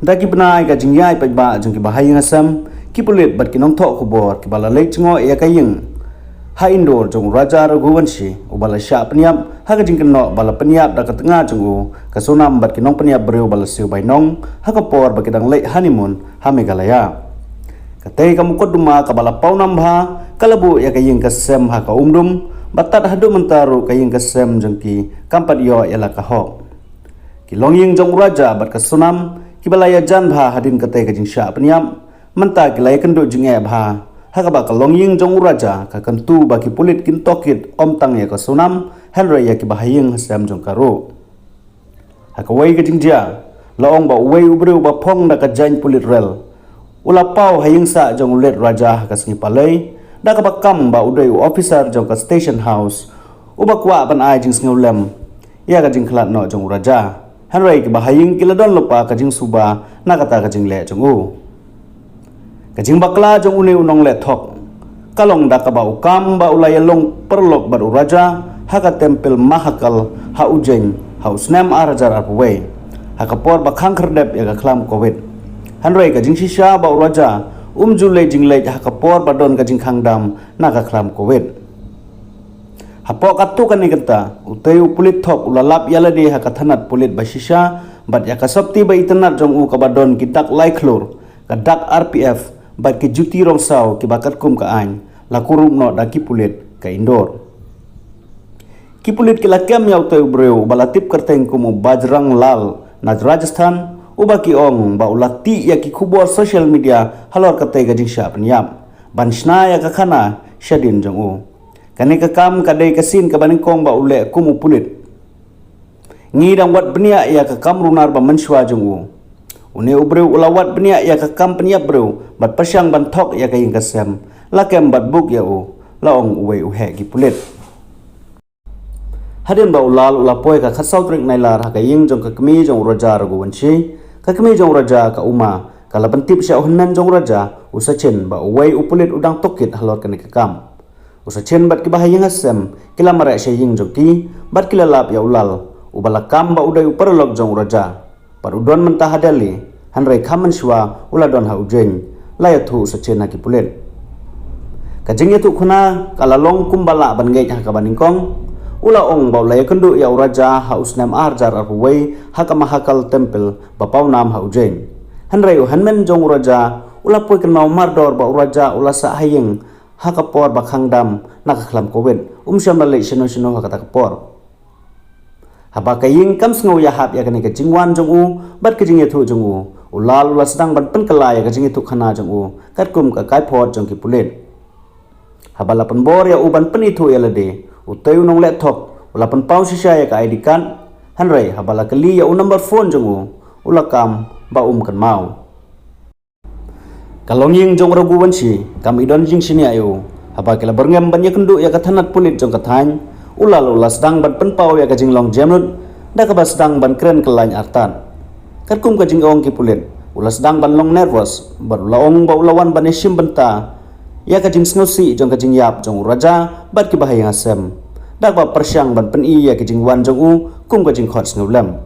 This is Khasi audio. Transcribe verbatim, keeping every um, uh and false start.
Da ki bnai ka jingïaid paidbah jong ki bahaïing hasem, ki pulit bad ki nongthoh khubor kiba la leit jngoh ïa ka ïing ha Indore jong u Raja Raghuvanshi, uba la shah pynïap ha ka jingkynnoh ba la pynïap da ka tnga jong u ka Sonam bad ki nongpynïap briew ba la siew bainong ha ka por ba ki dang leit honeymoon ha Meghalaya. Katei ka mukotduma kaba la paw nam bha ka la buh ïa ka ïing ka sem ha ka umdum, bad tad haduh mynta ruh ka ïing ka sem jong ki kam pat ïoh ïa la ka hok. Ki longïing jong u Raja bad ka Sonam kiba la ïajan bha hadien katei ka jingshah pynïap, mynta ki la ïakynduh jingeh bha ha kaba ka longïing jong u Raja ka kyntu ba ki pulit kin tohkit ym tang ïa ka Sonam, hynrei ïa ki bahaïing hasem jong ka ruh. Ha kawei ka jingjia, la ong ba uwei u briew uba phong da ka jaiñ pulit rel u la paw ha ïing sah jong u late Raja ha ka sngi Palei, da kaba kam ba u dei u officer jong ka station house uba kwah ban ai jingsngewlem ïa ka jingkhlad noh jong u Raja. Hynrei ki bahaïing ki la don lypa ka jingsuba na kata ka jingleh jong u. Ka jingbakla jong une u nongleh thok ka long da kaba u kam ba u la ïalong paralok bad u Raja ha ka Temple Mahakal ha Ujjain ha u snem ar hajar arphew wei, ha ka por ba khang khyrdep ïa ka khlam Covid. Hynrei ka jingshisha ba u Raja um ju leit jingleit ha ka por ba don ka jingkhang dam na ka khlam Covid. Hapoh katto katne kynta, utei u pulit thok u la lap ïa lade ha ka thanat pulit ba shisha bad ïa ka sopti ba itynnat jong u kaba don ki dak lai khlur, ka dak R P F bad ki juti rong saw kiba katkum ka aiñ la kurup noh da ki pulit ka Indore. Ki pulit ki la kem ïa utei u briew uba la tip kyrteng kum u Bajrang Lal na Rajasthan, uba ki ong ba u la tih ïa ki khubor social media halor katei ka jingshah pynïap ban shna ïa ka khana shadien jong u. Kane ka kam ka dei ka sien kaba nyngkong ba u leh kum u pulit. Ngi dang wad bniah ïa ka kam runar ba mynshuwa jong u. Une u briew u la wad bniah ïa ka kam pynïap briew bad pyrshang ban thok ïa ka ïing ka sem, la kem bad buk ïa u, la ong uwei u heh ki pulit. Hadien ba u Lal u la poi ka khatsaw tarik Nailar ha ka ïing jong ka kmie jong u Raja Raghuvanshi, ka kmie jong u Raja, ka Uma, ka la pyntip sha u hynmen jong u Raja, u Sachin, ba uwei u pulit u dang tohkit halor kane ka kam. U Sachin bad ki bahaïing hasem ki la mareh sha ïing jong ki bad ki la lap ïa u Lal, uba la kam ba u dei u paralok jong u Raja bad u don mynta ha Delhi, hynrei kham mynshuwa u la don ha Ujjain, la ïathuh u Sachin ha ki pulit. Ka jingïathuh khana ka la long kumba lah ban ngeit ha kaba nyngkong. U la ong ba u la ïakynduh ïa u Raja ha u snem ar hajar arphew wei ha ka Mahakal Temple ba paw nam ha Ujjain. Hynrei u hynmen jong u Raja u la poi kynmaw mardor ba u Raja u la sah ha ïing ha ka por ba khang dam na ka khlam Covid, um shym la leit shano shano ha kata ka por. Haba ka ïing kam sngew ïahap ïa kane ka jingwan jong u bad ka jingïathuh jong u, u Lal u la sdang ban pynkylla ïa ka jingïathuh khana jong u katkum ka kaiphod jong ki pulit. Haba la pynbor ïa u ban pynithuh ïa lade, utei u nongleh thok u la pynpaw shisha ïa ka I D card, hynrei haba la kylli ïa u number phone jong u, u la kam ba um kynmaw. Ka longïing jong u Raghuvanshi kam i don jingshaniah ïa u. Haba ki la byrngem ban ïakynduh ïa ka thanat pulit jong ka thaiñ, u Lal u la sdang ban pynpaw ïa ka jinglong jemnud da kaba sdang ban kren kyllaiñ artat. Katkum ka jingong ki pulit, u la sdang ban long nervous bad u la ong ba u la wan ban ïashim bynta ïa ka jingsngewsih jong ka jingïap jong u Raja bad ki bahaïing hasem, da kaba pyrshang ban pyni ïa ka jingwan jong u kum ka jingkhot sngewlem.